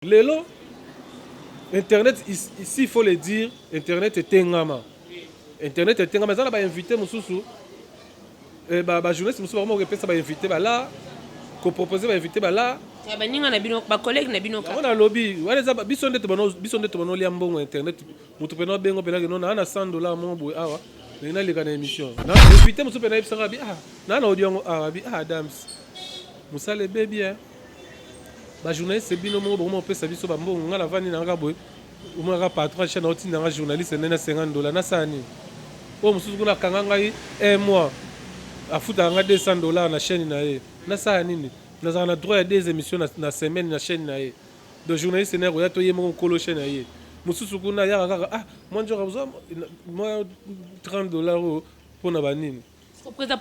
Lelo internet, ici il faut le dire, internet etengama, internet etengama. Eza na bainvité mosusu, bajournaliste mosusu bakoma kopesa bainvité, bala kopropose bainvité, bala Baninga na bino, bacollègue na bino. Yango nalobi wana eza biso nde biso nde tobanolia mbongo internet. Moto mpena obengo mpenaki no naa na 100 $ moko boye awa, ndenge naleka na émission na invité mosusu mpe nayebisaka bi ah naa na audio yango awa bi ah Adams, mosala ebebi e bajournaliste bino moko bokoma kopesa biso bambongo. Ngai navandi na ngaka boye, omonaka patron chaîne aotindanga journaliste nde na 50 $, nasala nini? Oyo mosusu kuna akanga ngai un mois, afutaka ngai 200 $ na chaîne na ye, nasala nini? Nazala na droit ya deux émissions na semaine na chaîne na ye. Donc journaliste na ye koya to ye moko nkolo chaîne na ye mosusu kuna ayaka kaka ah mwa nzoka ozwa mwa 30 $ oyo mpona banini. Président,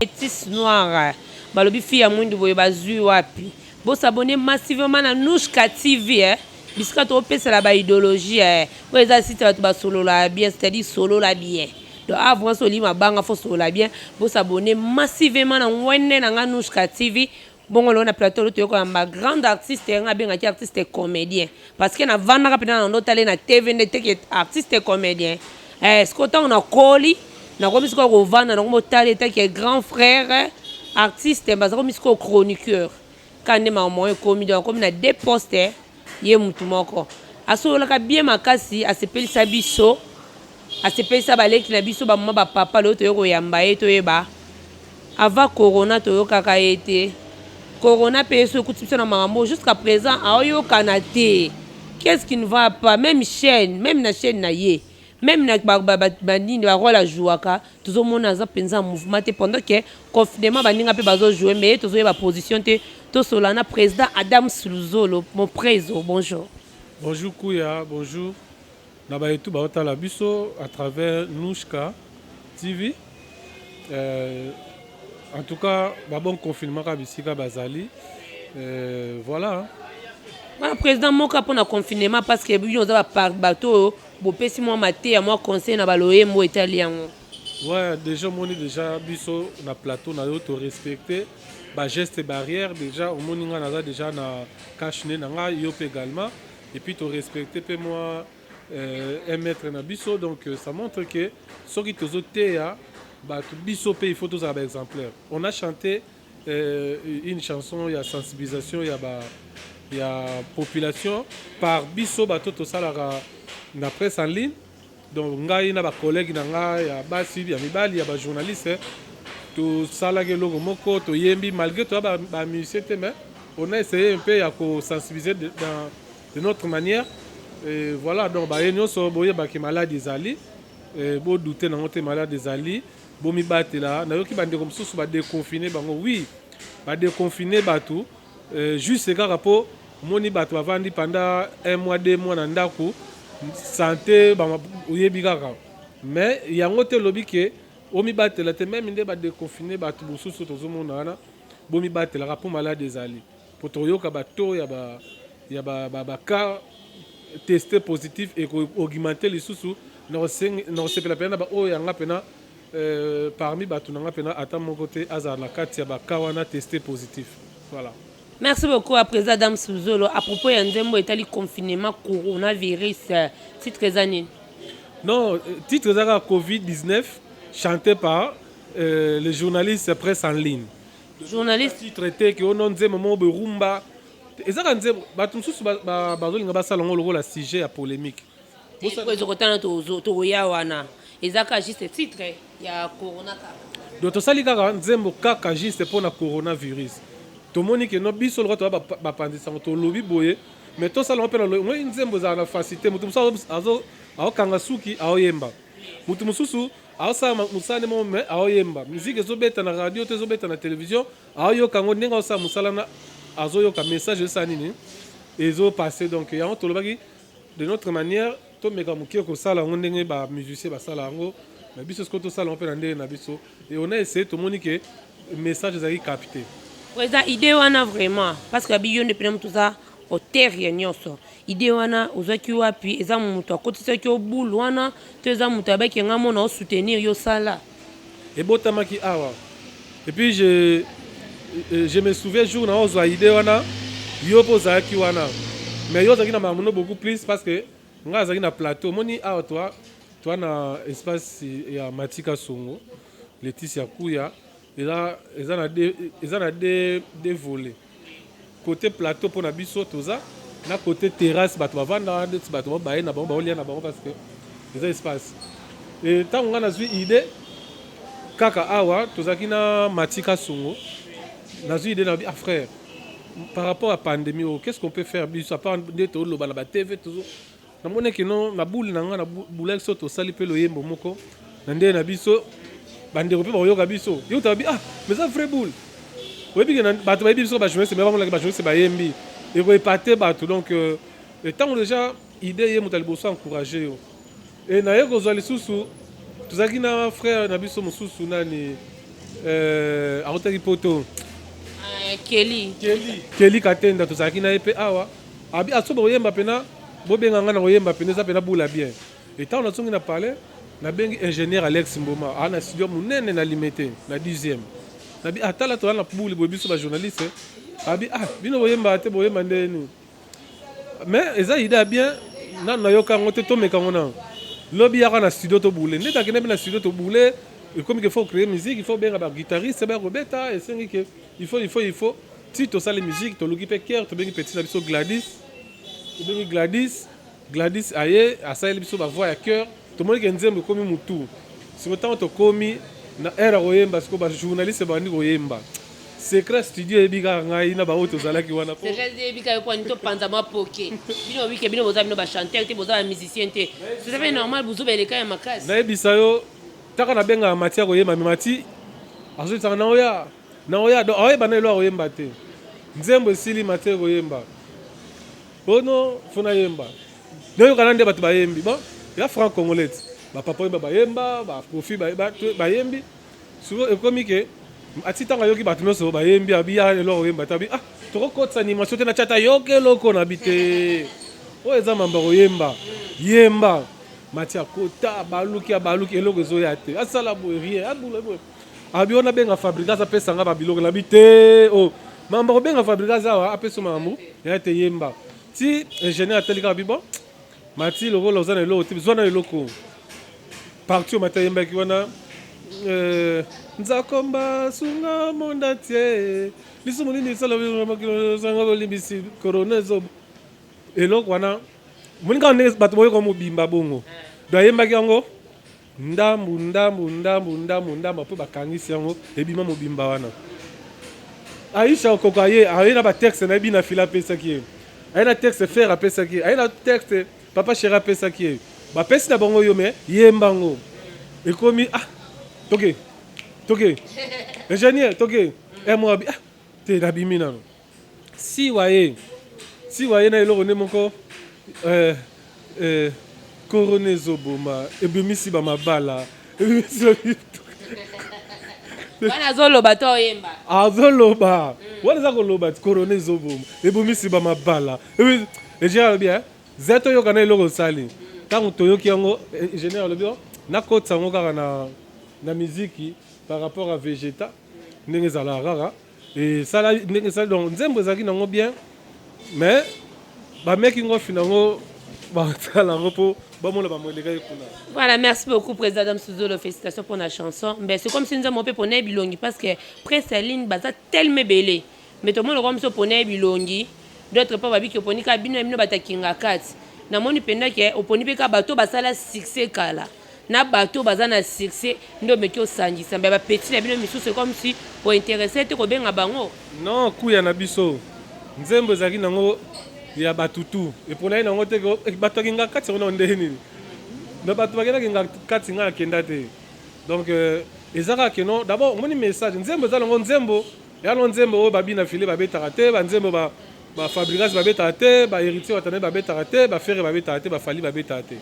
métis noir balobi fille ya mwindu boye bazwi wapi? Bos'abonner massivement na Nouchka TV, eh? Bisika topesela baidéologie, eh? Oyo eza site bato basolola bien, c'est-à-dire solola bien. Donc avant so olima banga, fo solola bien. Bos'abonner massivement na ngwende na nga Nouchka TV. Bongo lelo na plateau toyokoyamba grande artiste nga abengaki artiste comédien, parce que navandaka mpena na ndotale na TV nde teke artiste comédien. Sikoyo ntango nakoli, nakomi sikoyo kovanda, nakomi otala etaki grand frère artiste, baza komi sikoyo chroniqueur ka nde makambo ekomi. Donc akomi na deux postes, ye mutu moko asololaka bien makasi, asepelisa biso, asepelisa baleki na biso, bamama, bapapa. Lelo toye koyamba ye, toyeba avant corona toyokaka ye te. Corona mpe so ekuti biso na makambo, jusqu'à présent aoyokana te. Qu'est-ce qui ne va pas? Même chaîne, même na chaîne na ye, même na banini, barole ajouaka, tozomona aza mpenza mouvement te pendant que confinement, baninga mpe bazojoue, mais ye tozoyeba position te. Tosola na président Adam Luzolo. Mon préso, bonjour. Bonjour Kuya, bonjour na bayetu baotala biso à travers Nouchka TV. En tout cas, babon confinement kaka bisika bazali, voilà. Wana président moko mpona confinement, parce que bino oza bato oyo bopesi mwa mateya, mwa conseil na baloyembo etali yango. Ouais, déjà omoni déjà biso na plateau na yo torespecte bageste barrière. Déjà omoni nga naza déjà na cache-nez na ngai, yo mpe également, et puis torespecte mpe mwa 1 mètre na biso. Donc ça montre que soki tozoteya bato, biso mpe il faut tozala baexemplaire. On a chanté une chanson ya sensibilisation ya population par biso bato tosalaka na presse en ligne. Donc ngai na bacollègue na ngai ya basi, ya mibali, ya bajournaliste, tosalaki eloko moko, toyembi. Malgré toya bamusicien te, mais on a essayé un peu ya kosensibiliser de notre manière. Et voilà, donc baye nyonso boyebaki maladi ezali, bodouter nango te, maladi ezali, bomibatela. Nayoki bandeko mosusu badéconfine bango. Oui, badéconfine bato juste kaka mpo omoni bato bavandi pendant un mois, 2 mois na ndako, santé oyebi kaka. Mais yango te elobi ke omibatela te. Même nde badéconfine bato mosusu tozomona wana, bomibatelaka mpo maladi ezali, po toyoka bato ya bacas testé positif ekoaugmente lisusu. Na kosepela mpena na baoyo yanga mpena parmi bato na nga mpena ata moko te azala na kati ya bacas wana testé positif. Voilà. Merci beaucoup à président Adam Luzolo. À propos ya nzembo etali confinement, coronavirus, titre eza nini? Non, titre eza kaka Covid-19 chanté par le journaliste presse en ligne. Journaliste. Titre te ke ono nzembo moko berumba, ezaka nzembo. Bato mosusu bazolinga basala yango lokola sujet ya polémique. Ezokotana, tokoya wana, eza kaka juste titre ya corona kaka. Donc tosali kaka nzembo kaka juste mpona coronavirus. Tomoni ke no biso lokola toya bapanzi sango, tolobi boye, mais tosala yango mpe na moi nzembo ezala na facilité. Moto mosusu aokanga suki aoyemba, moto mosusu aosala mosala nde moko, mais aoyemba. Musique ezobeta na radio to ezobeta na télévision, aoyoka yango ndenge aosala mosala na azoyoka message ezosala nini, ezopasse. Donc yango tolobaki de notre manière, tomeka moke kosala yango ndenge bamusicien basala yango, mais biso sikoyo tosala yango mpe na ndenge na biso. Et on a essayé, tomoni ke message ezalaki capté. Président, idée wana vraiment, parce que abi yo nde mpena moto oza. Hauteur ya nyonso. Idee wana ozwaki wapi? Eza mutu akotisaki yo boule wana to eza mutu ayebaki nga mona o soutenir yo sala? Ebotamaki awa et puis je je me souviens jour na ozwa idee wana yo pe ozalaki wana mais yo ozalaki na makambo no beaucoup plus parce que nga azalaki na plateau omoni awa toi toi na espace ya Matika Songo Laetitia Kuya eza eza na deux eza na deux deux volets. Cote plateau pona biso toza na cote terrasse bato bavanda neti bato baye na bango baolia na bango parce que eza espace e ntango ngai nazwi idée kaka awa tozalaki na Mati Kasongo nazwi idée na ah frère par rapport à pandémie oyo qu'est-ce qu'on peut faire biso à part nde toloba na ba TV tozo Namonaki no na boule na nga na boulaki so tosali mpe loyembo moko na ndenge na biso bandeko mpe bakoyoka biso yo tabi ah mais eza vrai boule oyebi ke bato bayebi biso bajournaliste me bamonaki bajournaliste bayembi ekoepate bato donc ntango euh, déjà idée ye moto ya liboso encourage yo e naye kozwa lisusu tozalaki na frère na biso mosusu nani euh, akotaki poto ah, Kelly. Kelly. Kelly Katenda tozalaki na ye mpe awa Abi aso bokoyemba pena bobenga nga na koyemba pena eza pena bula bien et tango nazongi na palais nabengi ingénieur Alex Mboma a na studio munene na limete na 10e nabi ah tala toza na bule boye biso ba journaliste abi ah bino boyemba te boyemba nde nini mais eza idée ya bien nanu nayoka yango te tomeka yango nanu lobi yaka na studio tobule nde takende mpe na studio tobule ekomi ke faut créer musique il faut benga ba guitariste baya kobeta esengi ke il faut il faut il faut Ti tosali musique toluki pe chœur tobengi petit na biso Gladys tobengi Gladys Gladys aye asaleli biso ba voix ya chœur tomoni ke nzembo ekomi mutu siko ntango tokomi na heure ya koyemba siko ba journaliste babandi koyemba secret studio eyebi kaka ngai na baoyo tozalaki wana po secret eyebi kaka yo po topanza mwa poke bino wike bino boza bino ba chanteur te boza ba musicien te c'est fait normal buzoba eleka ya makasi nayebisa yo taka nabengaka Mati ya koyemba me Mati azoyebisaka na oya Na oya donc aoyeba na eloko akoyemba te. Nzembo esili Mathieu koyemba. Oh non, faut nayemba. Nayoka na nde bato bayembi. Bon, ya franc congolais. Ba papa oyemba bayemba, ba Koffi bayembi. Souvent ekomi ke ati ntango ayoki bato nyonso bayembi abi ya eloko oyemba te abi ah tokokotisa animation te na tiata yoka eloko na bi te oyo eza mambo ya koyemba yemba Mathieu akota abaluki abaluki eloko ezoya te asala boye rien abula boye Abi wana benga Fabrigas apesa nga ba biloko na bi te oh mambo kobenga Fabrigas awa apesa makambo ya te yemba ti ingénieur ateli kaka bi bon Mati lokola oza na eloko te zwa na eloko parti oyo Mati ayembaki wana euh, Nzakomba sunga monde entier lisumu nini esala sanga bolimbisi corona ezo eloko wana omoni kaka ndenge bato boyoka mobimba bongo donc ayembaki yango Ndambu ndambu ndambu ndambu ndambu apres bakangisi yango ebima mobimba wana. Aisha okoka ye aye na ba texte na ye bina fila apesaki ye aye na texte ferre apesaki ye aye na texte papa chéri apesaki ye bapesi na bango yo mais yemba ngo ekomi ah toke toke ingénieur toke eh moi ah te nabimi nano Siwa ye siwa ye na eloko nde moko eh, eh, corona ezoboma ebimisi ba mabala ebimisi ba mituka wana azoloba to oyemba azoloba mm. wana eza koloba corona ezoboma ebomisi ba mabala ingénieur alobi eh, ze toyoka na eloko osali ntango toyoki yango ingénieur alobi oh, nakotisa yango kaka na, na miziki par rapport à vegeta ndenge ezalaka kaka esala ndenge esali donc nzembo ezalaki nango bien mais ba making of nango basala yango mpo bamona bamoleka ye kuna. Voilà, merci beaucoup président Adam Suzolo, félicitations pour la chanson. Mais c'est comme si nous avons pona bilongi parce que Prince Aline baza tellement ebele. Mais tout le monde comme ça pona bilongi, d'autres pas babi que poni ka bino bino batakinga kati. Namoni penda ke oponi pe ka bato basala succès kala. Na bato oyo baza na succès nde omeki osangisa mais ba petit na bino misusu c'est comme si o interesse te kobenga bango. Non kuya na biso nzembo ezalaki nango ya batu tout eponaki nango te ke batu ya kingakati yango nao ndenge nini na batu bakenda kingakati nga nakenda te donc eza kaka ke non d'abord omoni message nzembo eza nango nzembo ya no nzembo oyo ba bina filet babetaka te ba nzembo ba Ba Fabrigas babetaka te, ba Heritier Watanabe babetaka te, ba Ferre babetaka te, ba Fally babetaka te.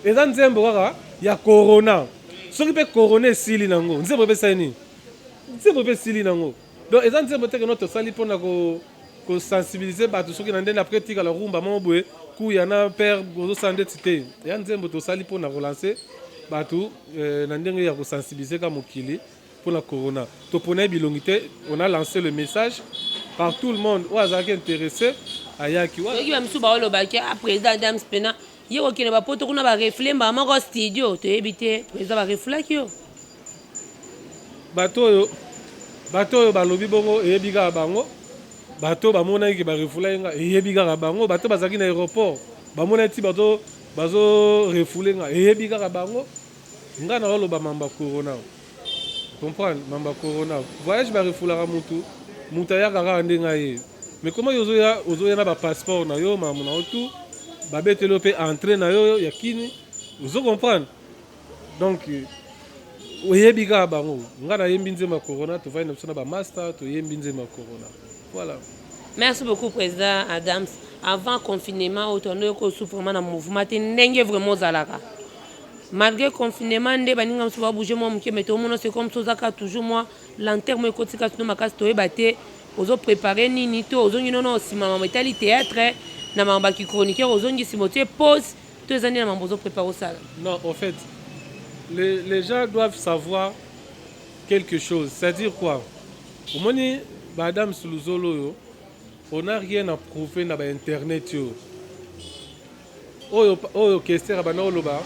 Eza nzembo kaka ya corona. Soki pe corona esili nango, nzembo epesaki nini? Nzembo pe esili nango. Donc eza nzembo te que non tosali pona ko. Kosensibiliser bato soki na ndenge après tikala rumba moko boye kuya na père ozosala ndeti te. Ya nzembo tosali mpona kolancer bato na ndenge ya kosensibiliser ka mokili mpona corona. Topona ye bilongi te, on a lancé le message par tout le monde. Oyo azalaki intéressé ayaki. Soki bamisusu baolobaki: "A président Adams mpena ye kokende bapoto kuna, barefouler mbala moko studio." Toyebi te, président, barefulaki yo? Bato oyo balobi bongo, eyebi kaka bango. Bato bamonaki ke barefulaki nga, eyebi kaka bango. Bato bazalaki na aéroport, bamonaki ti bato bazorefouler nga, eyebi kaka bango. Nga na oloba mamba corona, comprendre mamba corona. Voyage barefulaka mutu, mutu ayaka kaka ndenge aye. Mais comment yo ozoya na bapasseport na yo, makambo na yo tout, babeteli yo mpe entrée na yo ya kini, ozo comprendre? Donc oyebi kaka bango. Nga nayembi nzembo ya corona, tovandi na biso na bamaster, toyembi nzembo ya corona, voilà. Merci beaucoup, président Adams. Avant confinement oyo, tondo yoki vraiment na mouvement te ndenge vraiment ozalaka. Malgré confinement nde baninga mosusu babouge mwa moke, mais tomona c'est comme so ozaka toujours mwa lenteur mo ekotika sino makasi. Toyeba te ozoprépare nini to ozongi nono nsima mambo etali théâtre na mambo ya chroniqueur, ozongi nsima, otie pause to eza nde na mambo ozoprépare osala? Non, en fait, les gens doivent savoir quelque chose, c'est-à-dire quoi? Omoni baAdams Luzolo oyo, on n'a rien à prouver na bainternet oyo. Oyo Kester abanda oloba: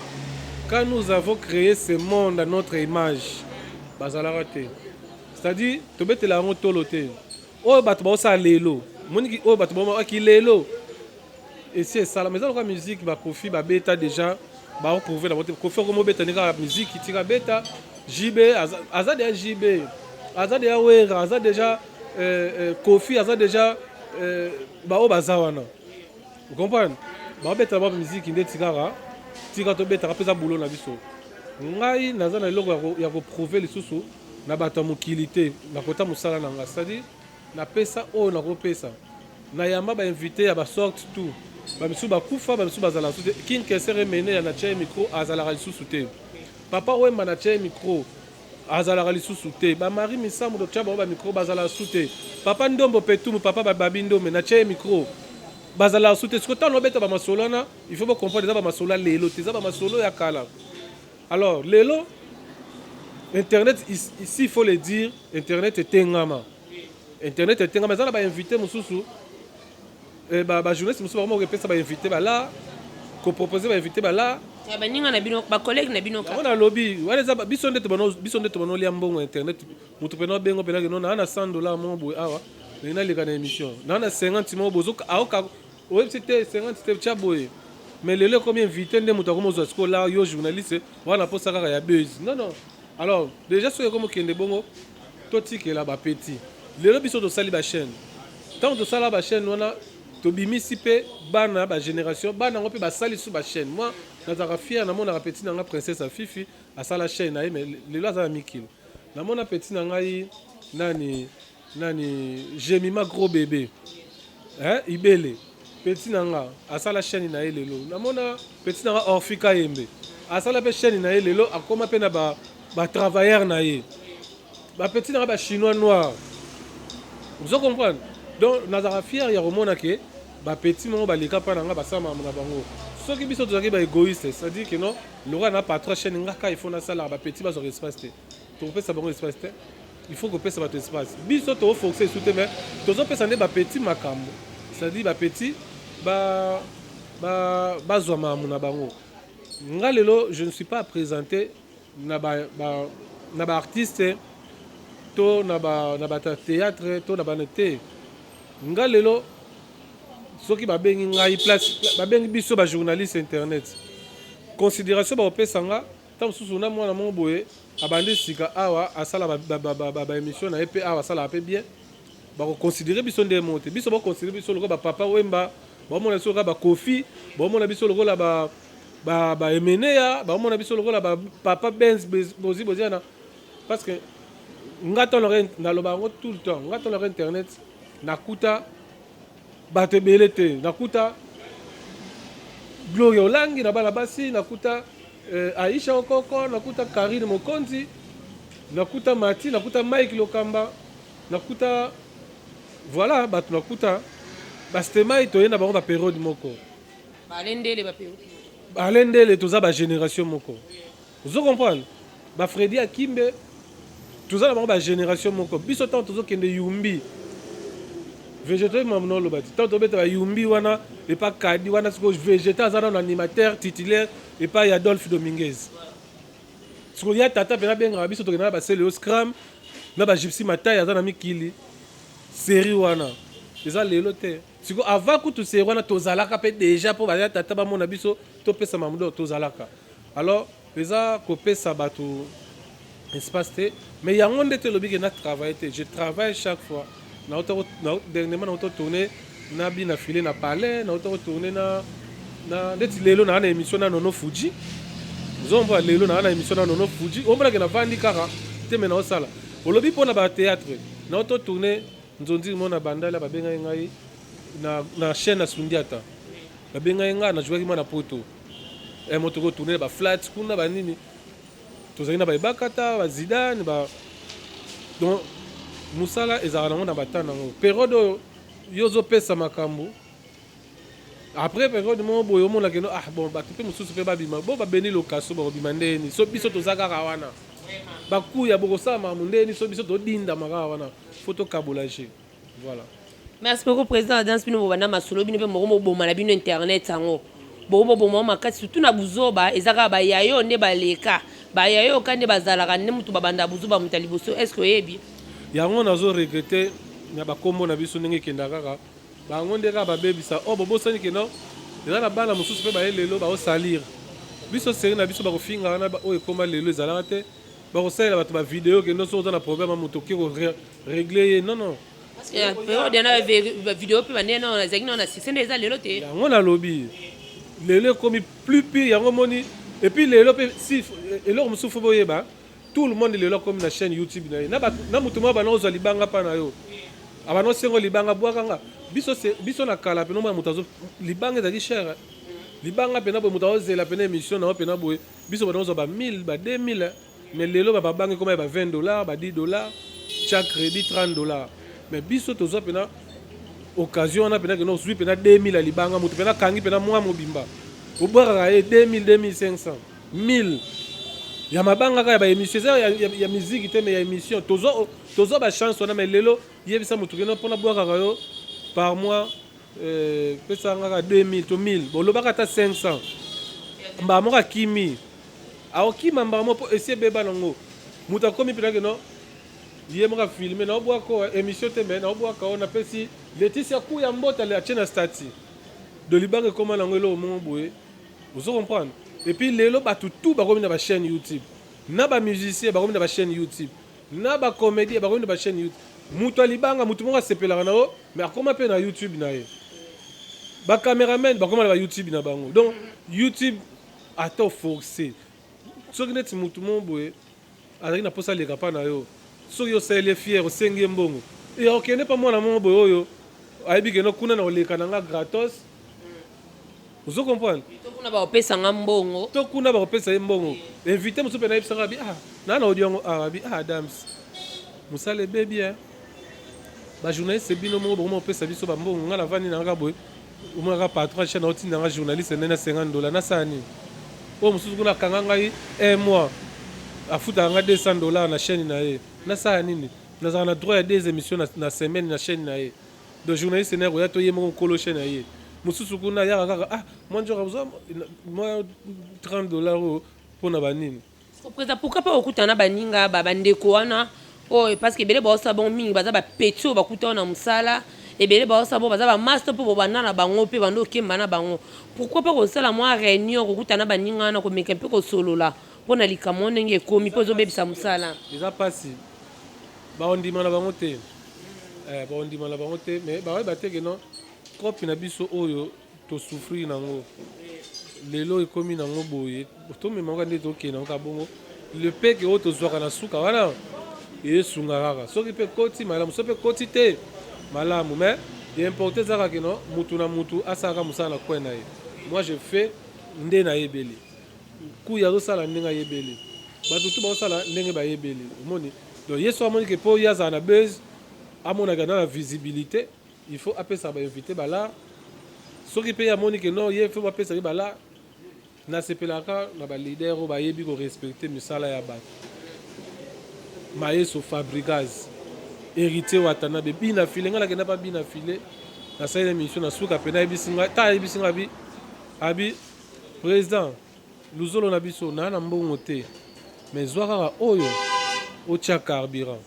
"Quand nous avons créé ce monde à notre image", bazalaka te. C'est-à-dire tobetela yango tolo te. Oyo bato baosala lelo, moniki oyo bato baoki lelo esi esalama. Eza lokola musique, baKofi babeta déjà, baoprouve na bango te. Kofi akomobeta nde kaka musique, tika beta. JB aza déjà, JB aza déjà, Wera aza déjà, Kofi aza déjà, baoyo baza wana, comprendre, baobetela ba musique nde kaka tika tobetaka mpe eza bulo na biso. Ngai naza na eloko ya koprouve lisusu na bato ya mokili te. Nakota mosala na nga, c'est-à-dire napesa oyo nakopesa, nayamba bainvité ya basorte tout. Bamisusu bakufa, bamisusu bazala lisusu te. King Kester Emene ya na tia ye micro, azalaka lisusu te. Papa Wemba, na tia ye micro, azalaka lisusu te. Bamari Misambo, totia bango bamicro, bazalaka lisusu te. Papa Ndombo Petumu, papa Babi Ndombe, na tia ye micro, bazalaka lisusu te. Siko ntango obeta bamasolo wana, il faut bocomprendre, eza bamasolo ya lelo te, eza bamasolo ya kala. Alors lelo internet, ici il faut le dire, internet etengama, internet etengama. Eza na bainvité mosusu, bajournaliste mosusu bakoma kopesa bainvité, bala kopropose bainvité bala. Baninga na bino, bacollègue na bino. Yango nalobi wana eza biso nde tobanolia mbongo internet. Moto mpena obengo mpenake no naa na 100 $ moko boye awa, ndenge naleka na émission, naa na 50 moko boye, aoka oyebisi te 50 te, tia boye. Mais lelo ekomi invité nde moto akomi ozwa. Sikoyo la yo journaliste wana, posa kaka ya buzz. Non, non. Alors déjà soki ekomi okende bongo, totikela bapeti. Lelo biso tosali bachaîne. Ntango tosala bachaîne wana, tobimisi mpe bana, bagénération bana yango mpe basali su bachaîne. Moi nazalaka fier, namonaka petit na nga Princesse Afifi asala chaîne na ye, mais lelo aza na mikili. Namona petit na ngai nani nani, Jemima Gros Bébé, hein, Ibele, petit na nga asala chaîne na ye lelo. Namona petit na nga Orfi Kayembe asala mpe chaîne na ye lelo, akóma mpe na batravailleur na ye, bapeti na nga bachinois noir, ozo comprendre? Donc nazalaka fier ya komona ke bapeti moko baleka mpa na nga, basala makambo na bango. Soki biso tozalaki baégoïste, c'est-à-dire que non, lokola na patron chaîne, nga kaka il faut nasalaka, bapeti bazwaka espace te, tokopesa bango espace te. Il faut kopesa bato espace. Biso tokoforce esu te, mais tozopesa nde bapeti makambo, c'est-à-dire bapeti bazwa makambo na bango. Nga lelo je ne suis pas présenté na baartiste ba to na bato ya théâtre to na bana te. Nga lelo soki babengi ngai place, babengi biso bajournaliste internet, considération bakopesa nga. Ntango mosusu na mwana moko boye abandi sika awa, asala baémission na ye mpe awa, asalaka mpe bien, bakoconsidere biso nde mo te. Biso bakoconsidere biso lokola bapapa Wemba, baomona biso lokola baKofi, baomona biso lokola baEmeneya, baomona biso lokola bapapa Benz Bozi Boziana. Parce que nga ntango naloba yango tout le temps, nga ntango internet nakuta bato ebele te. Nakuta Gloria Olangi na bana basi, nakuta Aisha Okoko, nakuta Karine Mokonzi, nakuta Mati, nakuta Mike Lokamba, nakuta, voilà, bato nakuta. Bastemai toye na bango baperiode moko. Balendele baperiode. Balendele toza bagénération moko, ozo comprendre? Bafredi Akimbe toza na bango bagénération moko. Biso ntango tozokende Yumbi, Végéto mamu oloba ti ntango tobeta bayumbi wana epa Kadi wana, sikoyo Végéta aza nano animateur titulaire epai Adolphe Dominguez. Sikoyo ya tata mpe nabengaka biso, tokenda na basele yo Scram na bagypsy Matai aza na mikili. Série wana eza lelo te. Sikoyo avant kutu série wana tozalaka mpe déjà mpo baya tata bamona biso topesa mamudo tozalaka. Alors eza kopesa bato espace te, mais yango nde te elobi ke na travaille te. Je travaille chaque fois. Dernièrement nauta tourner na bina file na palais, nauta kotourner na ndeti lelo naa na émission na Nono Fuji. Ozomba lelo naa na émission na Nono Fuji, omonake navandi kaka te, me naosala. Olobi mpona bathéâtre, nauta tourner Nzonzi mo na Bandala, babengai ngai na chaîne na Sundiata, babengai ngai, najwaki mwa na Poto mo tokotourner baflat kuna banini, tozalaki na baebakata bazidane ba. Donc mosala ezalaka nango na bata nango. Période oyo yo ozopesa makambo, après période moko boye omonaka no, ah bon, bato mpe mosusu mpe babima bo babeni lokaso bakobima ndeni. So biso toza kaka wana, bakuya bokosala makambo ndeni, so biso todindama kaka wana, faut tokabola je, voilà. Merci beaucoup, président Adams. Bino bobanda masolo, bino mpe moko moboma na bino internet yango, boko boboma makasi, surtout na buzoba. Eza kaka bayayo nde baleka, bayayo ka nde bazalaka nde mutu babanda buzoba moto ya liboso. Est ce que oyebi? Yango nazo regretter na bakombo na biso ndenge ekenda kaka bango nde kaka babebisa oyo. Bobosani keno eza na bana mosusu mpe baye lelo baosalire biso série na biso, bakofinga wana. Oyo ekóma lelo ezalaka te. Bakosalela bato bavideo kendo soki oza na problème ya moto, oke korégler ye. Non, non. Période yana vidéo mpe bandenge nao ezalaki nao na succès nde eza lelo te. Yango nalobi, lelo ekomi plus pire. Yango moni, et puis lelo mpe si eloko mosusu faut boyeba, tout le monde lelo akomi na chaîne YouTube na ye. Na motu moko bana ozwa libanga mpa na yo, abana osengo libanga bwakanga. Biso na kala pena omona moto azo libanga ezalaki cher. Libanga pena boye, moto azozela pena émission na yo pena boye, biso bana ozwa ba 1000, ba 2000. Mais lelo babanga ekoma ya ba 20 $, ba 10 $, chaque crédit 30 $. Mais biso tozwa pena occasion wana pena kende ozwi pena 2000 ya libanga, moto pena akangi pena mwa mobimba, obwakaka ye 2000, 2500, 1000 ya mabanga kaka ya baémission. Eza ya musique te, mais ya émission. Tozwa bachance wana. Mais lelo yebisa motu kende mpona bwakaka yo par mois, pesaka kaka 2000 to 1000, bolobaka ata 500, mbala moko akimi, akokima mbala moko mpo esi ebeba nango. Moto akomi mpena keno ye moko afilme naobwaka oyo émission te, mais naobwaka oyo napesi Leticia Kuya mbota atie na statut de libanga. Ekóma nango eloko moko boye, ozo comprendre? Et puis lelo bato tout bakomi na bachaîne YouTube, na bamusicien bakomi na bachaîne YouTube, na bacomédien bakomi na bachaîne YouTube. Moto alibanga, moto moko asepelaka na yo, mais akóma mpe na YouTube na ye. Bacameraman bakóma na bayoutube na bango. Donc YouTube ata oforce, soki neti motu moko boye azalaki na mposa aleka mpa na yo, soki osaleli ye fier, osengi ye mbongo, e okende mpa mwana moko boye oyo ayebi keno kuna na koleka na nga gratos, ozo comprendre? To kuna bakopesanga mbongo. To kuna bakopesa ye mbongo. Invité mosusu mpe nayebisanga abi, ah, naa na audio yango awa, abi, ah Adams, mosala ebebi e bajournaliste bino moko bokoma kopesa biso bambongo. Nga navandi na kaka boye, omonaka patron chaîne aotindanga journaliste nde na 50 $, nasala nini? Oyo mosusu kuna akanga ngai un mois, afutaka nga 200 $ na chaîne na ye, nasala nini? Nazala na droit ya deux émissions na semaine na chaîne na ye. Donc journaliste na ye koya to ye moko nkolo chaîne na ye mosusu kuna ayaka kaka, ah, mwa nzoka mwa 30 $ oyo mpona banini. Président, pourquoi pas okutana na baninga, bandeko wana oyo? Parce que ebele baosala bango mingi baza bapeti oyo bakuta oyo na mosala, ebele baosala bongo baza bamaster mpo bobanda na bango mpe banda okemba na bango. Pourquoi pas kosala mwa réunion, kokutana na baninga wana, komeka mpe kosolola mpo na likambo ndenge ekomi mpo ezobebisa mosala? Eza mpasi, baondima na bango te, baondima na bango te. Mais baoyeba te ke non, cope na biso oyo tosouffrir nango lelo ekomi nango boye, tomema kaka nde tokende nango kaka bongo. Le peke oyo tozwaka na suka wana esunga kaka soki mpe koti malamu, soki mpe koti te malamu. Mais important eza kaka keno mutu na mutu asalaka mosala na coin na ye. Moi je fais nde nayebeli, kuya azosala ndenge ayebeli, bato tu bazosala ndenge bayebeli. Omoni, donc ye so amoni ke mpo ye azala na buzz, amonaka na visibilité. Il faut apesa bainvité balar. Soki mpe ye amoni ke non, ye faut bapesa ye balar. Nasepelaka na baleader oyo bayebi korespecte misala ya bato. Mayeso, Fabrigaz, Héritier Watanabe, bina file. Ngai nakenda pa bina file, nasali émission na suka mpe nayebisi ngai ta, ayebisi ngai abi président Luzolo na biso, naa na mbongo te, mais zwa kaka oyo otia carburant.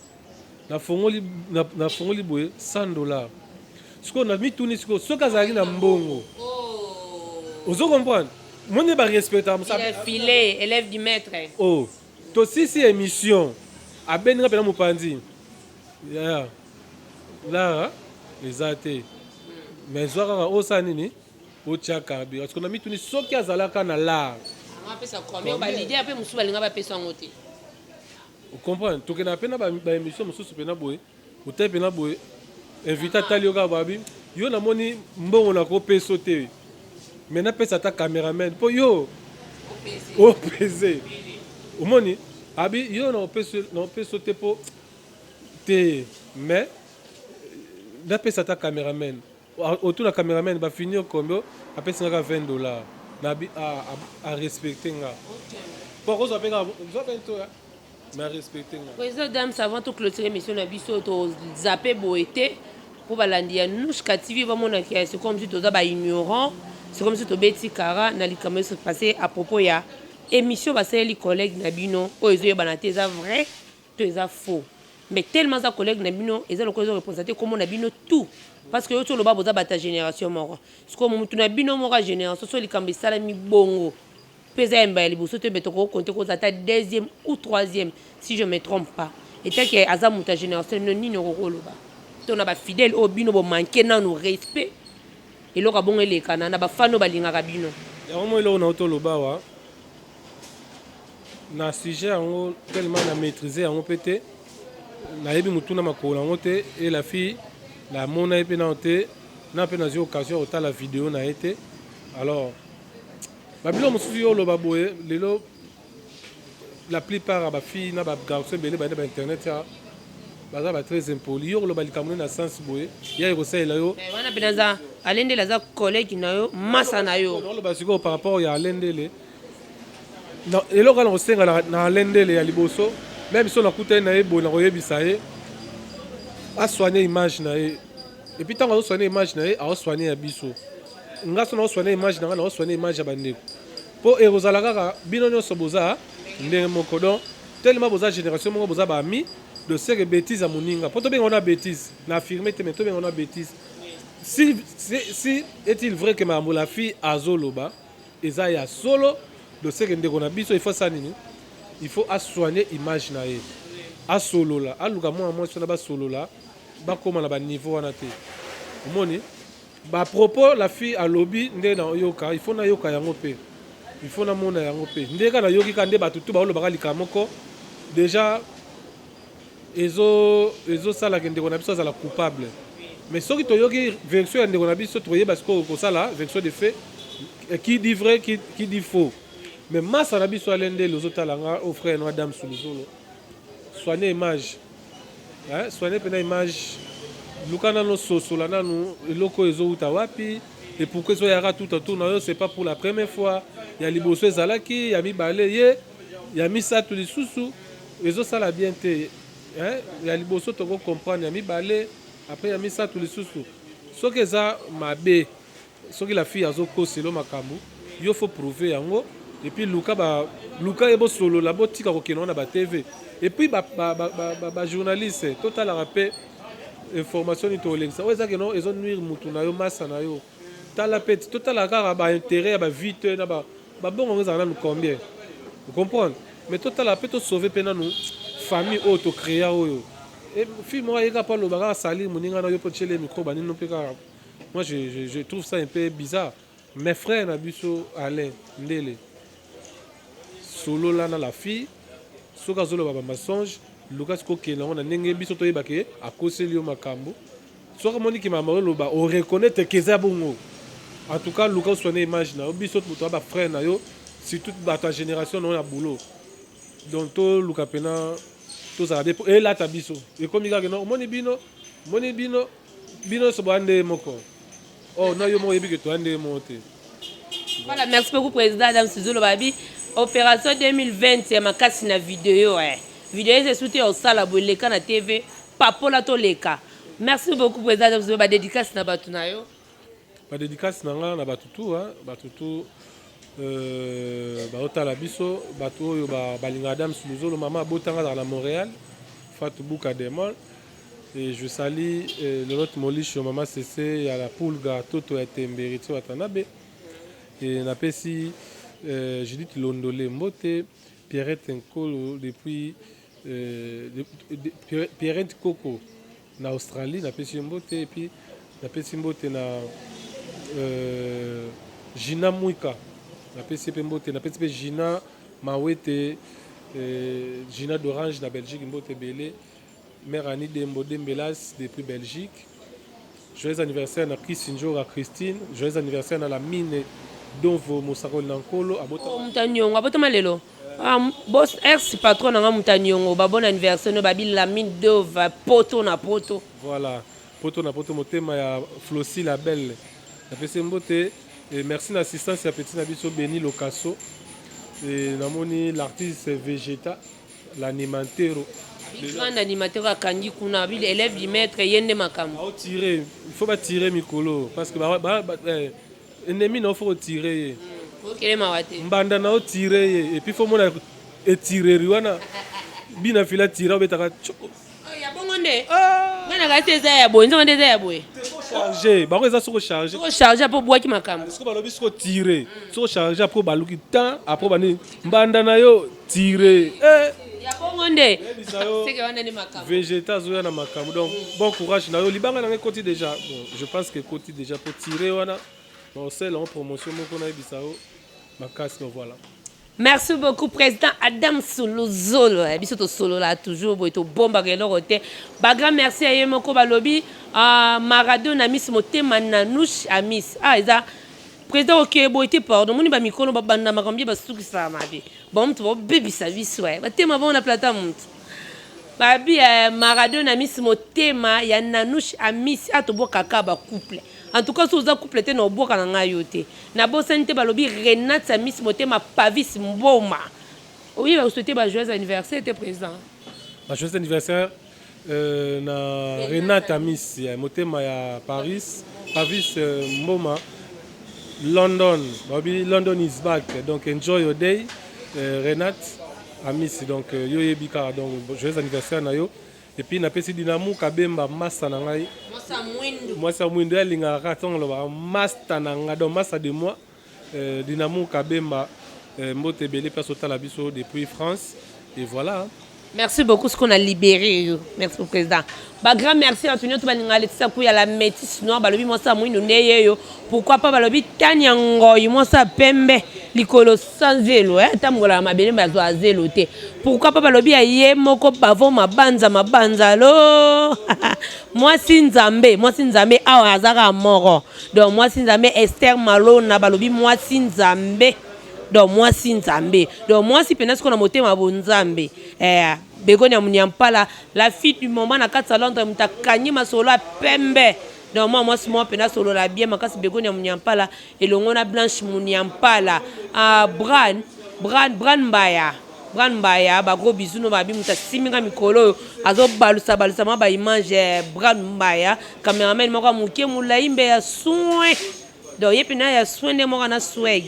Nafongoli boye 100 $. Sikoyo na mituni, sikoyo soki azalaki na mbongo, ozo comprendre, moni barespectaka mosala. Filet, élève du maître. Oh, tosisi émission, abendi nga mpena mopanzi ya la eza te, mais zwa kaka osala nini, otia carburant. Parce que na mituni, soki azalaka na lar, apesa combien? Baleader mpe mosusu balinga bapesa yango te. Ocomprendre, tokendaka mpe na baémission mosusu mpena boye, otali mpena boye, invité atali yo kaka, babi yo namoni mbongo nakopesa te, mais napesa ata cameraman mpo yo opese. Omoni, abi yo naopesa te mpo te, mais napesa ata cameraman. Otuna cameraman, bafini yo combien? Apesi nga kaka 20 $. Nabi arespecte nga po akozwa mpe kaka zwa 20 oyo, mais arespecte nga. Président Dams, avant toclôturer émission na biso, tozape boye te mpo balandi ya Nushka TV bamonaki ya, c'est comme si toza baignorant, c'est comme si tobeti kara na likambo nyonso passé à propos ya émission basaleli collègue na bino oyo ezoyebana te eza vrai to eza faux. Mais tellement aza collègue na bino, eza lokola ezoreprésente kombo na bino tout, parce que yo ti oloba boza bato ya génération moko. Sikoyo motu na bino moko ya génération, so likambo esalami bongo mpe eza yamba ya liboso te, beto kokonte kozala ata deuxième ou troisième, si je me trompe pas. Etake aza moto ya génération bino, nini okokoloba to na bafidèle oyo bino bomanke nanu respect, eloko abongo elekana na bafani oyo balingaka bino? Yango mo eloko na toloba awa na sujet yango, tellement na maîtrise yango mpe te, nayebi motuna makolo yango te. E la fille, namona ye mpe nano te, na mpe nazwi occasion ya kotala video na ye te. Alors babiloko mosusu yo oloba boye, lelo la plupart ya bafille na bagarçon ebele baye na bainternet ya baza ba très impoli. Yo koloba likambo nde na sens boye, ya ekosalela yo. Wana mpe naza Alendele, aza collègue na yo, masa na yo. Oloba sikoyo par rapport ya Alendele, eloko wana kosenga na Alendele ya liboso, même so nakutani na ye boye, nakoyebisa ye asoigne image na ye. Et puis ntango azosoigne image na ye, aosoigne ya biso. Nga so naosoigne image na nga, naosoigne image ya bandeko, mpo ekozala kaka bino nyonso boza ndenge moko. Donc tellement boza génération moko, boza baami de seke bétise ya moninga, mpo tobenga wana bétise, na affirme te, mais tobenga wana bétise. Si est-il vrai que makambo la fille azoloba eza ya solo, de seke ndeko na biso, il faut asala nini? Il faut asoigne image na ye, asolola, aluka mwana mwasi wana, basolola, bakóma na baniveau wana te. Omoni bapropos la fille alobi nde nayoka, il faut nayoka yango mpe il faut namona yango mpe nde kaka nayoki kaka nde bato tu baolobaka likambo moko déjà, ezosalaka ndeko na biso azala coupable. Mais soki toyoki version ya ndeko na biso, tokoyeba sikoyo kosala version de fait, qui dit vrai, qui dit faux. Mais masa na biso Alendele, ozotala nga o frère no Adam Suluzolo, soigne image, hein, soigne mpena image. Luka nano sosola nanu eloko oyo ezowuta wapi et pourquoi ezoyaka tout autour na yo. C'est pas pour la première fois. Ya liboso ezalaki, ya mibale ye, ya misato lisusu, ezosala bien te, hein? Ya liboso tokocomprendre, ya mibale, après ya misato lisusu. Soki eza mabe, soki la fille azokosela makambo, yo faut prouver yango. Et puis luka ba luka ye, bosolola, botika kokende wana ba TV. Et puis bajournaliste, totalaka mpe information nini tolekisa oyo eza keno ezonuire mutu na yo, masa na yo. Tala mpe, totala kaka baintérêt ya bavie te na babongo yango ezala nanu combien, comprendre. Mais totala mpe, tosauve mpe nanu famille oyo tocréa. Oyo fille moko ayeka mpo aloba kaka salir moninga na yo mpo tiele micro banino mpe kaka. Moi, je trouve ça un peu bizarre. Mes frères na biso Alain Ndele, solola na la fille. Soki azoloba bamensonge, luka sikoyo okende yango na ndenge biso toyebake akoseli yo makambo. Soki omoniki makambo oloba, oreconnaître ke eza bongo. En tout cas, luka osoigne image na yo. Biso moto ya bafrère na yo, surtout bato ya génération na yo na boulot, donc toluka mpena tozala be elata biso. Ekomi kaka no omoni bino, omoni bino. Bino nyonso boya ndenge moko. Oh na yo moko oyebi ke toya ndenge moko te. Voilà, merci beaucoup président Adam Luzolo. Babi opération 2020 ya makasi na video eh. Video eza esuti ya osala boye, leka na TV papola toleka. Merci beaucoup président Adam Luzolo. Badédicace na bato na yo. Badédicace na nga na bato tu, bato tu baotala biso, bato oyo balingaka Adam Luzolo. Mama abotanga azala na Montréal, Fatou Buka Demol. Et je salue Lolotte Molisho, Mama Cc ya la Pulga, Toto ya Tembe, Ritio Watanabe. Et napesi Judith Londole mbote, Pierrette Nkolo depuis Pierrette Koko na Australie, napesi mbote. Et puis napesi mbote na Gina Mwika, napesi pe mbote, napesi pe Gina Mawete, Gina d'Orange na Belgique, mbote ebele. Mère Annie Dembo Dembelas depuis Belgique. Joyeux anniversaire na Chris Njora Christine. Joyeux anniversaire na la mine Donvo Mosakoli na Nkolo. Abota. Oh, mutaniongo abotama lelo. Ah, boss ex patron nanga mutaniongo, ba bon anniversaire no babi Lamine Dova poto na poto. Voilà. Poto na poto, motema ya Flossi la belle. Napesi mbote et merci na assistance ya petit na biso Beni Lokaso. Et namoni l'artiste Vegeta, l'animatero. Grand animateur akangi kuna bili élève du maître, ye nde makambo. Aotire, il faut batire mikolo parce que ennemi na faut otire ye. Okelema te. Mbanda na otire ye et puis faut mona etireri wana bina fila tira obetaka. Ya bongo nde nga na kasi eza ya boye, nzonga nde eza ya boye. Charge bango eza soko charge. Soko charge mpo bwaki makambo. Soko balobi soko tire, soko charge, après baluki temps, après bani mbanda na yo tire. Ya bongo nde seke wana nde makambo. Végéta azoya na makambo, donc bon courage na yo. Libanga nanga ekoti déjà. Bon, je pense que ekoti déjà po tire wana na osala yango promotion moko nayebisa yo makasi. Donc voilà. Merci beaucoup président Adam Luzolo. Biso tosolola toujours boye, tobombaka eloko te. Bagrand merci ya ye moko. Balobi Maradona Miss, motema Nanush Amis. Ah, eza président okeye boye te, pardon. Moni bamikolo babanda makambo ye, basukisaka mabe bango, mutu babebisa biso batema bango na plata. Mutu babi Maradona Miss, motema ya Nanush Amis. Ah, tobwakaka bacouple. En tout cas, so oza couple te, na obwaka na ngai yo te. Nabosani te, balobi Renate Amis, motema Pavis Mboma. Oyeba kosouhaiter ba joyeux anniversaire te, président. Ba joyeux anniversaire na Renate Amis ya motema ya Paris, Pavis Mboma, London. Balobi London is back, donc enjoy your day, Renate Amis. Donc yo yebi kaka, donc joyeux anniversaire na yo. Et puis napesi Dinamu Kabemba, masta na ngai. Mwasi ya mwindo alingaka kaka ntango alobaka masta na ngai, donc masta de moi, Dinamu Kabemba, mbote ebele place otala biso depuis France. Et voilà. Merci beaucoup ce qu'on a libéré yo. Merci au président. Ba grand merci à tout nyonso balinga Laetitia Kuya la métisse noire. Balobi mwasi ya mwindu nde ye yo. Pourquoi pas balobi Tania Ngoyi, mwasi ya pembe likolo sans zelo, eh, tambola mabele bazwa zelo te. Pourquoi pas balobi ya ye moko bavo mabanza mabanza lo mwasi nzambe, mwasi nzambe awa azaka moko. Donc mwasi nzambe Esther Malona, balobi mwasi nzambe. Donc mwasi nzambe, donc mwasi mpena sikoyo na motema bonzambe, Begoni ya Munyampala, la fille du moment na kati ya Londres, moto akangi masolo ya pembe. Donc mwa mwasi moko mpena asolola bien makasi, Begoni ya Munyampala elongo na Blanche Munyampala, Bran Bran Bran Mbaya, Bran Mbaya, bagros bisous no. Babi moto asiminga mikolo oyo azobalusa balusa mwa baimage, Bran Mbaya, cameraman moko ya moke molai mbe ya soin. Donc ye mpena ya soin nde moko na swag.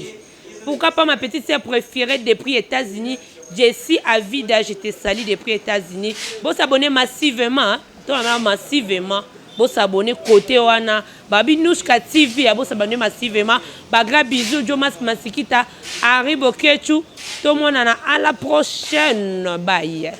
Pourquoi pas ma petite sœur préférée depuis États-Unis, Jessie Avida, je te salue depuis États-Unis. Bo s'abonner massivement, toi massivement. Bo s'abonner côté wana babi Nouchka TV, bo s'abonner massivement. Ba gros bisous, Jomas Masikita, Henri Bokechu, tout le monde, à la prochaine. Bye.